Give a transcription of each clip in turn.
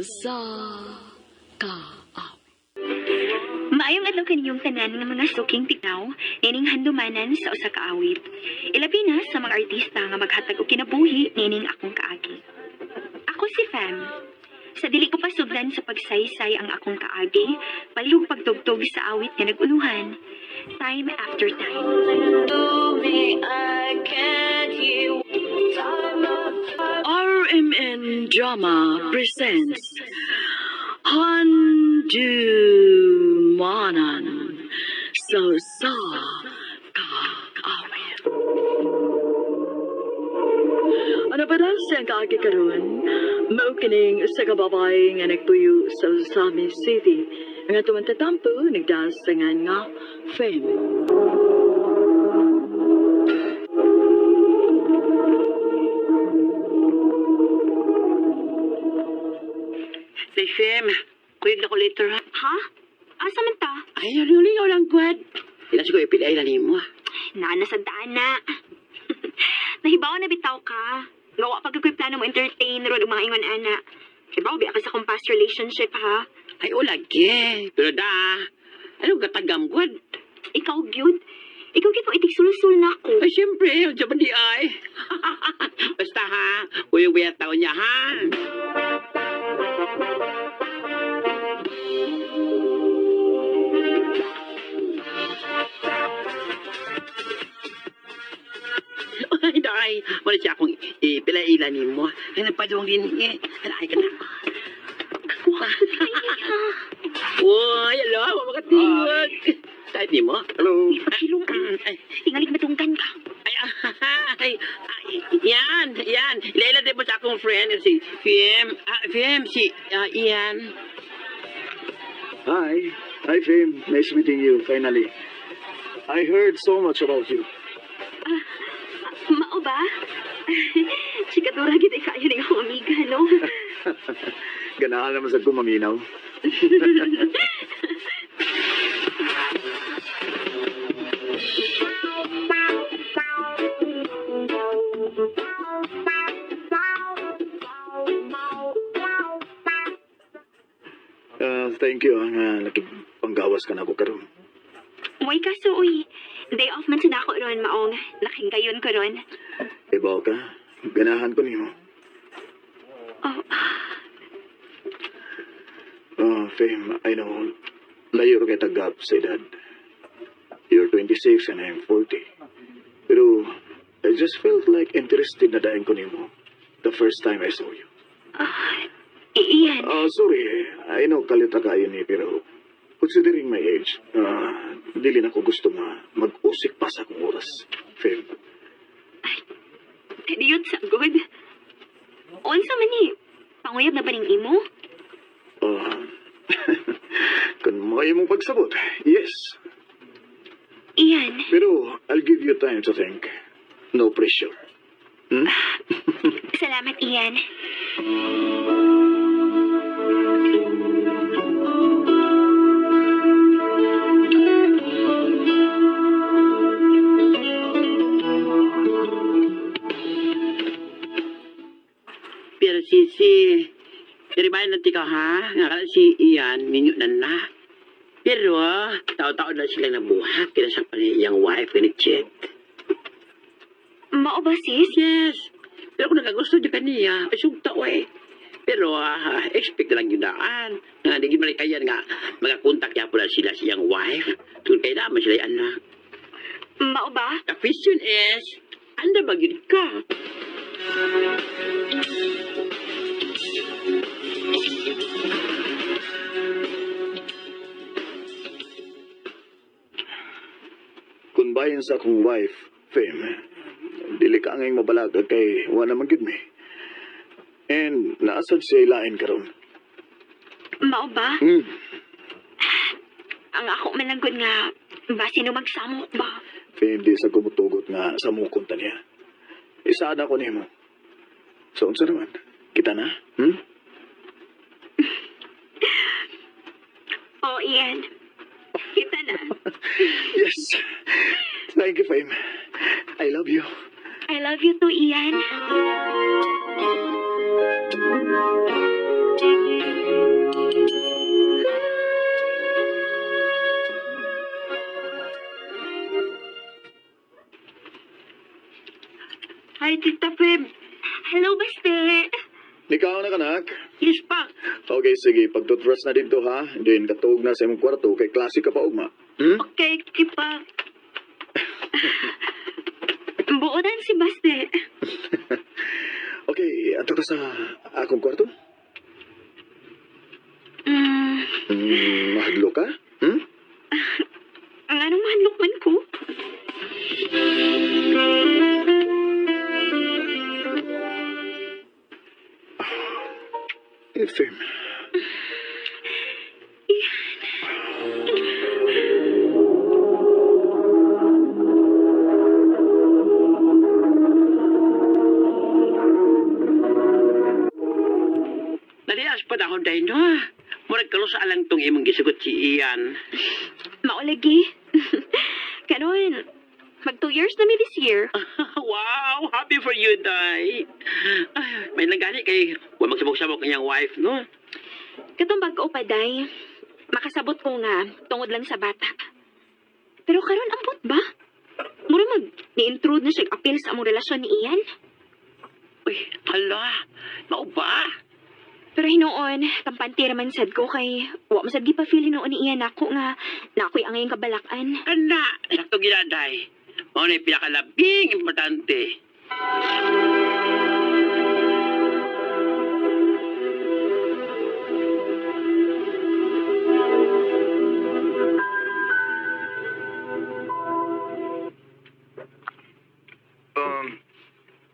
usa ka awit. Maayong adlaw kaninyong tanan nga mga suking tignaw, nining handumanan sa usa ka awit. Ilabi na sa mga artista nga maghatag og kinabuhi nining akong kaagi. Ako si Fam. Sa dili ko pasublan sa pagsaysay ang akong kaagi, palihog pagtugtog sa awit nga naguluhan, Time After Time. RMN Drama presents Handumanan sa usa ka awit. Ano pa daw siyang kaagi karon? Mao kining usa ka babae nga nagpuyo sa Ozamiz City nga tumantatampo nagdaas sa ngan nga Fame. Say, Fem, kuyog na ko later, ha? Ha? Asa man ta? Ay, nalingaw lang, gwad. Ila siguro ipilay na nimo, ah. Nana sa daan na. Nahibaw na bitaw ka. Gawa pag ako'y plano mo entertain ron og mga ingon ana. Hibaw biya ka sa akong past relationship ha. Ay, o lagi. Pero da, ano katagam, gwad? Ikaw gyud. Ikaw gyud mo itig sulsul na ako. Ay, siyempre, ang jaman di ay. Basta, ha? Kuyog ba yung taon niya, ha? Ay, day. Wala siya akong ipilailan nimo. Ay, nagpadung din eh. Ay, ka na. Uy, alo, makatingog. Tayo di mo? Hello. Ipagsilong ka. Ay, Tingalig matunggan ka. ay, ay, ay, yan, yan. Ilaila din mo sa akong friend, si Fiem. Ah, Fiem, si Ian. Hi. Hi, Fame. Nice meeting you, finally. I heard so much about you. Mao ba? Chikadura gid ay kaayo ning akong amiga, no? Ganahan naman sa kumaminaw. Thank you, nga nakipanggawas ka na ako karon. Way kaso uy. Day off man sa dako ron maong nakinggayon ko ron. Ibaw ka, ganahan ko nimo. Oh, Oh, Fame, I know. Layo ra kay tagap sa edad. You're 26 and I'm 40. Pero I just felt like interested na daing ko nimo the first time I saw you. ah, Ian. Oh, sorry. I know kalita kayo ni pero considering my age, dili na ko gusto nga mag-usik pa sa akong oras. Fame. Kadiyot sa good. Unsa man ni? Panguyab na ba ning imo? Oh, kung mo imong pagsabot, yes. Ian, Pero I'll give you time to think. No pressure. Hmm? salamat Ian. Pero si, remind natin ka, ha? Nga ka si Ian, minyo na na. Pero, tao-tao na sila nabuhat. Kaya sa pa iyang wife, ni Chet. Mao ba sis? Yes. Pero kung nakagusto di kaniya, ay sugta eh. Pero expect na lang yun daan. Nga, di man kaya nga, magakontak niya pala sila siyang wife. Tungkol kay naman sila yung anak. Mao ba? The question is, anda ba yun ka? Kung bahin sa akong wife, Fame, dili ka angay mabalagag kay wa naman gyud mi. And naasad siya ilain karon. Mao ba? Hmm. Ang ako man lang gud nga base no magsamok ba. Fame, di sa gumutugot nga sa mukon ta niya. Isaad ako nimo. So unsa naman? Kita na? Hmm? Oh, Ian. Kita na. Yes. Thank you, Fame. I love you. I love you too, Ian. Hi, Tita Fem. Hello, Baste. Ikaw na kanak. Yes, pa. Okay, sige. Pagtutras na dito ha. Then katuog na sa imong kwarto kay klase ka pa ugma. Hmm? Okay, kipa. Buotan si Baste. Okay, ato ta sa akong kwarto. Mahadlo ka? Hmm? Ang anong mahadlok man ko? Eh, Fem. Nalias pa na ako dahil, no? Murag kalusa lang tong imong gisugot si Ian. Maulagi. Karon, mag 2 years na mi this year. Wow, happy for you, Day. Ay, may nanggali kay wa magsabok-sabok ang iyang wife, no? Katong bag-o pa, day. Makasabot ko nga, tungod lang sa bata. Pero karon ambot ba? Mura mag, ni-intrude na siya appeal sa among relasyon ni Ian. Uy, hala, mao ba? Pero hinuon, kampante raman sad ko kay wa man sad gipa-feel hinuon ni Ian nako nga na ako'y angayang kabalakan. Kana, sakto gina, Day. Mao na yung pinakalabing importante.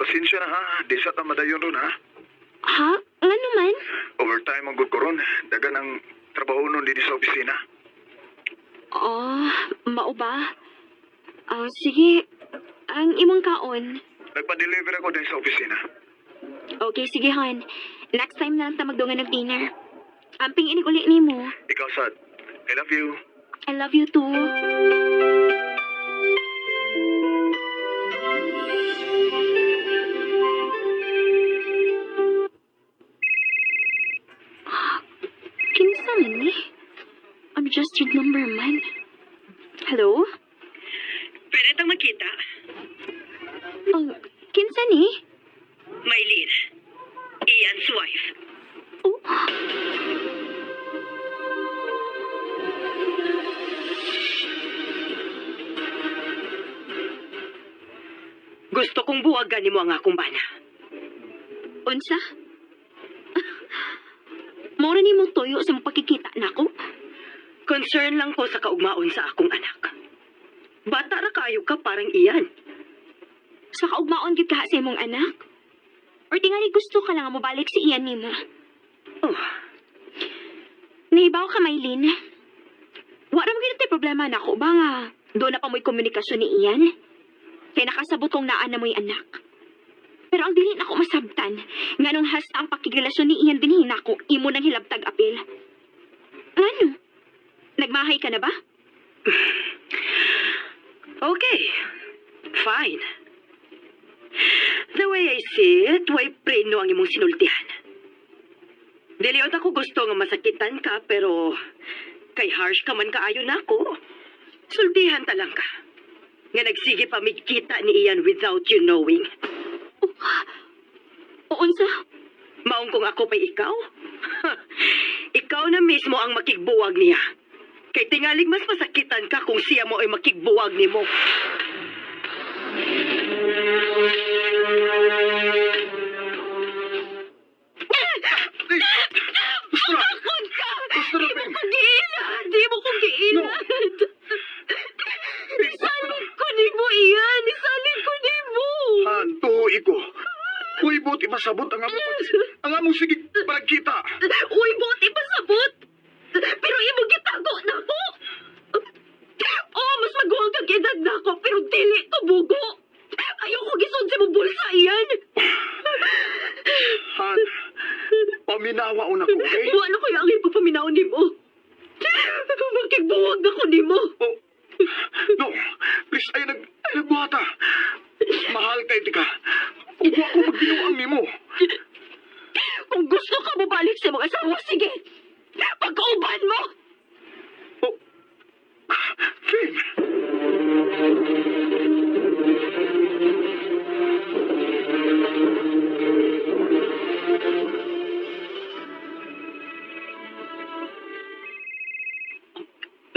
Pasensya na ha. Di sa tamadayon ron ha. Ha? Ngano man? Overtime ang good ko ron. Dagan ang trabaho nun dito sa opisina. Oh, mao ba? Ah, sige. Ang imong kaon. Nagpa-deliver ako din sa opisina. Okay, sige hon. Next time na lang ta magdungan ng dinner. Amping inig uli nimo. Ikaw, sad. I love you. I love you too. Ah, kinsa man ni? Unregistered number man. Hello? Pwede tang makita. Ang kinsa ni? Maylene, Ian's wife. Oh. Gusto kong buwagan nimo ang akong bana. Unsa? Mora ni mo tuyo sa mong pagkikita nako. Concern lang ko sa kaugmaon sa akong anak. Bata ra kayo ka parang iyan. Sa kaugmaon gid ka sa imong anak. Or tingali gusto ka lang nga mobalik si Ian nimo. Oh, Nahibaw ka, Maylin. Wala mo gyud problema nako ba nga doon na pa mo'y komunikasyon ni Ian? Kay nakasabot kong naa na mo'y anak. Pero ang dili nako masabtan, nganong hasta ang pakigrelasyon ni Ian dinhi nako, imo nang hilabtag apil. Ngano? Nagmahay ka na ba? Okay. Fine. The way I see it, way preno ang imong sinultihan. Dili ako gusto nga masakitan ka, pero kay harsh ka man kaayo nako. Sultihan ta lang ka. Nga nagsige pa migkita ni Ian without you knowing. O unsa? Maong kung ako pa'y ikaw? Ikaw na mismo ang makigbuwag niya. Kay tingalig mas masakitan ka kung siya mo ay makigbuwag nimo. Takot ka! Di mo ko giilad! Di mo ko giilad! Isalig ko ni mo, Ian! Isalig ko ni mo! Han, tuhi ko. Uy, buti masabot ang among, ang among sige palagkita. Uy, buti pasabot! Pero imo gitago na ko! Oh, mas maguwang kag edad na ko, pero dili ko bugo! Ayoko gisod sa mong bulsa, Ian! Han, paminawa una ko, okay? Wala ko yung ipagpaminaw nimo. Makigbuwag ako nimo. Oh, no, please, ay nagbuhata. Mahal kay tika. Ug wa ko magbinuang nimo. Kung gusto ka mobalik sa imong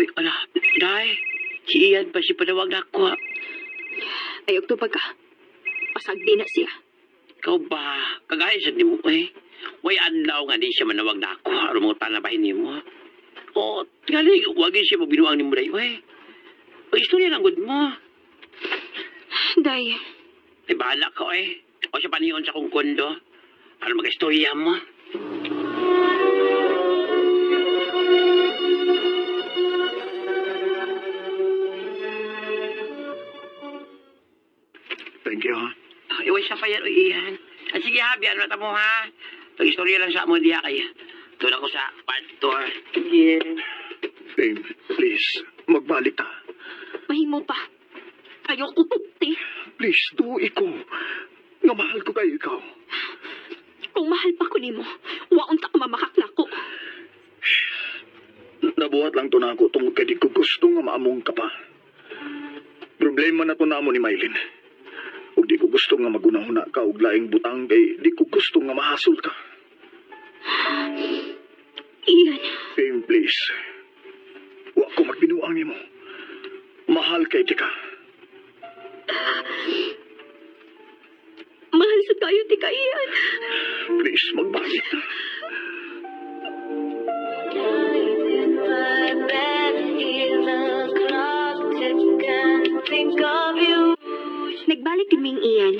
Uy, ala, day. Si Ian pa si panawag na ako. Ha. Ayog tubag ka. Pasagdi na siya. Ikaw ba? Kagaya sa nimo eh. Way adlaw nga di siya manawag na ako. Aron mga tanabahin nimo. O, tingali, wag yun siya magbinuang nimo day, eh. O, istorya lang gud mo. Day, Ay, bahala ka, eh. O siya paniyon sa kong kondo. Aron mag-istorya mo. Thank you, ha? Ah, iwan siya pa yan, o Ian. Ah, sige ha, biyan na mo ha. Pag-istorya lang sa amo diya kay. Doon ako sa part 2. Sige. Fame, please, magbalik ta. mahimo pa. Ayoko tupti. Please, tuwi ko. Nga mahal ko kayo ikaw. Kung mahal pa ko nimo, waon ta ka mamakak nako. Nabuhat lang to na ako tungod kay di ko gusto nga maamong ka pa. Problema na to na amo ni Mylene. Ug di ko gusto nga magunahuna ka og laing butang kay di ko gusto nga mahasol ka. Ian, Fame, please. Wa ko magbinuang nimo. Mahal kay di ka. mahal sa kayo ti ka, Ian. Please, magbalik ta. Nagbalik din ming Ian.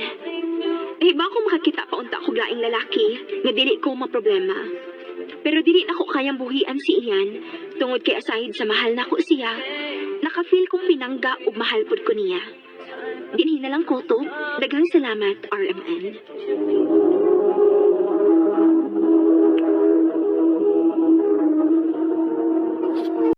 Eh, ba ako makakita pa unta kog laing lalaki nga dili ko maproblema. Pero dili na ko kayang buhian si Ian tungod kay aside sa mahal nako siya, naka-feel kong pinangga ug mahal pud ko niya. Dinhi na lang ko to. Daghang salamat, RMN.